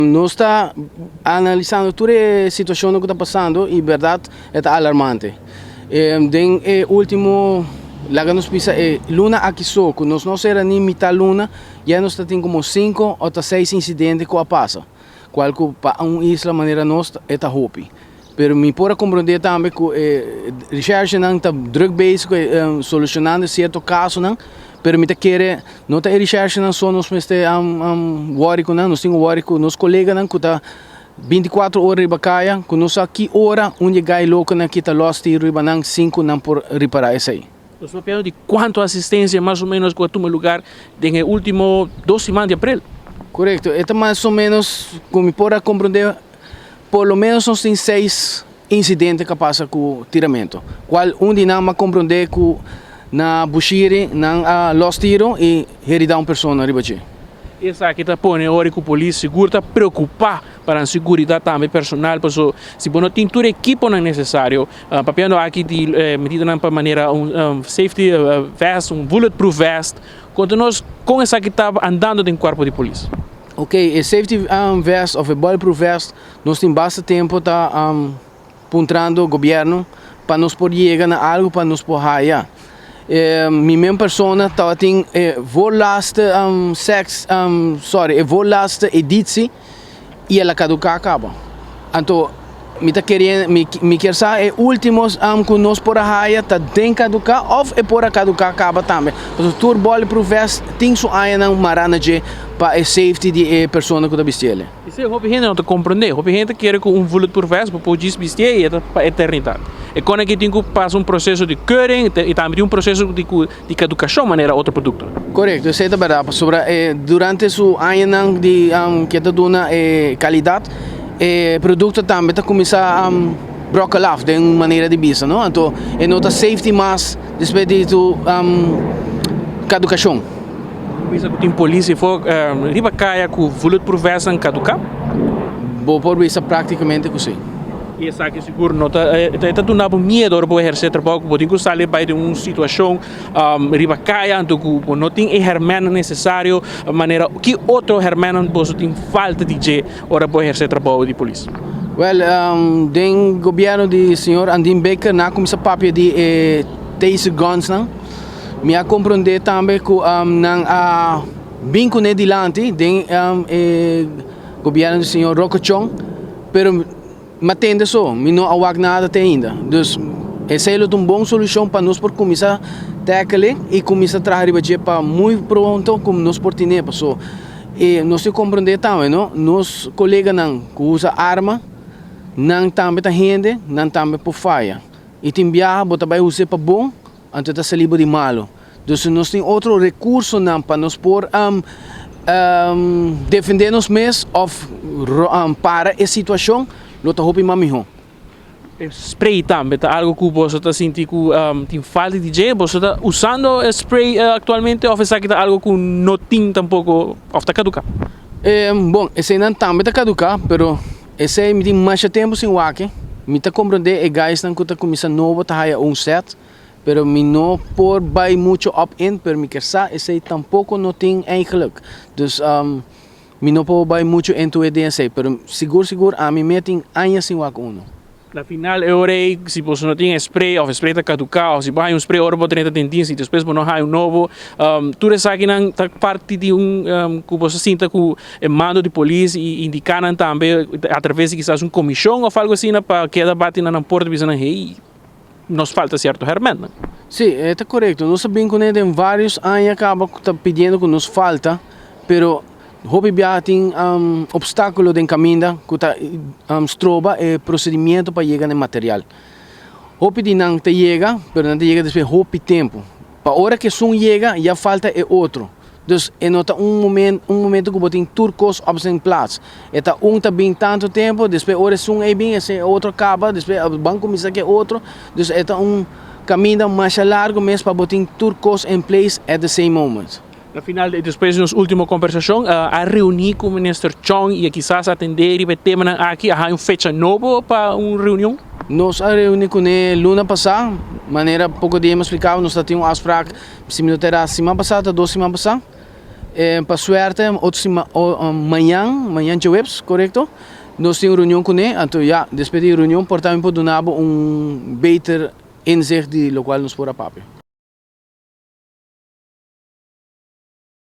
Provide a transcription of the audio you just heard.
Nos ta analisando tur e situacionnan cu ta pasando y berdad e ta alarmante. Den e ultimo, laga nos bisa e luna aki so, cu nos no cera ni mitad luna, ya nos ta tin como cinco o ta seis incidente cu a pasa, cual cu pa un isla manera nos e ta hopi. Pero mi por a comprende tambe cu e recherchenan ta druk bezig cu e solucionando cierto casonan, pero mi ta kere no ta e recherchenan so nos mester worry cu nan, nos tin cu worry cu nos coleganan cu ta 24 ora riba caya, cu no sa ki ora un di e gai loconan aki ta los tiro riba nan sin cu nan por ripara esey. Nos papiando di cuanto asistencia mas o menos cu a tuma lugar den e ultimo dos siman di april. Corecto, e ta mas o menos cu mi por a comprende. Por lo menos nos tin seis incidente cu a pasa cu tiramento, cual un di nan a comprende cu na Bushiri nan a los tiro y herida un persona riba dje. Esaki ta pone ora cu polis sigur ta preocupa pa nan seguridad tambe personal, paso si bo no tin tur equiponan necesario, papiando aki di medidanan pa manera un safety vest, un bulletproof vest, conta nos con esaki ta andando den cuerpo di polis. Ok, e safety vest of e bulletproof vest nos tin basta tempo ta puntrando gobierno pa nos por yega na algo pa nos por haya. Mi men persona tabatin e voorlaatste sex, sorry, e voorlaatste editie y el a caduca caba. Anto mi ta kere, mi kier sa e ultimo cu nos por a haya ta den caduca of e por a caduca caba tambe. Pasobra tur bulletproof vest tin su añanan mara na dje pa e safety di e persona cu ta bisti ele. Esey hopi hende no ta comprende. Hopi hende ta kere cu un bulletproof vest bo por djis bistié y e ta pa eternidad. E con aki tin cu pasa un proceso di keuring y tambe tin un proceso di cu di caducacion manera otro productonan. Corecto, esey ta berdad pasobra e durante su añanan di ke ta duna e calidad e producto tambe ta cuminsa brokkel af den un manera di bisa no, anto e no ta safety mas despues di su caducacion. Bo bisa cu tin polis efo riba caya cu bulletproof vestnan caduca? Bo por bisa practicamente cu si. I esaki sigur no ta e ta duna bo miedu ora bo ehersé trabou ku bo tin ku sali bai den un situashon riba kaya anto ku bo no tin e hèrmènnan nesesario manera ki otro hèrmènnan boso tin falta di dje ora bo ehersé trabou di polis? Wèl, den gobièrnu di señor Andin Bikker nan a kuminsá papia di e taser gunsnan. Mi a komprondé tambe ku nan a bin kuné dilanti den e gobièrnu di señor Rocco Chong. Pero mi a tende so, mi no a wak nada te ainda. Dus esei lo ta un bon solushon pa nos por kuminsá tackle i kuminsá traha riba dje pa muy pronto ku nos por tine. Paso e nos tin komprondé tambe no, nos koleganan ku usa arma, nan tambe ta hende, nan tambe por faya. I tin biaha bo ta bai us'é pa bon, Anto ta sali bo di malo. Dus nos tin otro recursonan pa nos por defende nos mes of para e situacion lo ta hopi mas miho. E spray tambe ta algo cu boso ta sinti cu tin falta di dje? Boso ta usando e spray actualmente of esaki ta algo cu no tin tampoco of ta caduca? Bon, eseinan tambe ta caduca, pero esei mi tin masha tempo sin wak. Mi ta comprende e guysnan cu ta cuminsa nobo ta haya un set. Pero mi no por bay mucho op in, pero mi kier sa esey tampoco no tin eigenlijk. Dus mi no por bay mucho into e den esey, pero sigur sigur ami me tin aña sin wak uno. Na final e ora ey si boso no tin e spray of e spray ta caduca of si bo haya un spray ora bo drenta den dienst y despues bo no haya un nobo, tur esakinan ta parti di un cu boso sinta cu e mando di polis y indica nan tambe a traves di kisas un comision of algo asina pa keda bati na nan porta bisa nan hey. Nos falta cierto hermentnan. Sí, e ta corecto. Nos a bin cune den varios aña caba cu ta pidiendo cu nos falta, pero hopi biaha tin obstaculo den caminda cu ta stroba e procedimiento pa yega na e material. Hopi di nan ta yega, pero nan ta yega despues hopi tempo. Pa ora cu esun yega, ya falta e otro. Dus e no ta un momento, un momento ku bo tin tur kos op zijn plaats. E ta un ta bin tantu tempu, despues ora esun ei bin, ese otro kaba, despues ban kuminsá ku e otro. Dus e ta un kaminda masha largu mes pa bo tin tur kos in place at the same moment. Na final, despues di nos ultimo kombersashon, a reuní ku Minister Chong i a kisas atendé riba e temanan aki. A haña un fecha nobo pa un reunion? Nos a reuní kuné luna pasá. Manera poko dia mi a splikaba, nos ta tin un afsprak. Si mi no ta era siman pasá ta dos siman pasá. Pa suerte, otro siman, mañan, mañan djaweps, korekto? Nos tin un reunion kuné, anto ya, despues di e reunion por tambe por duna bo un beter inzicht di lokual nos por a papia.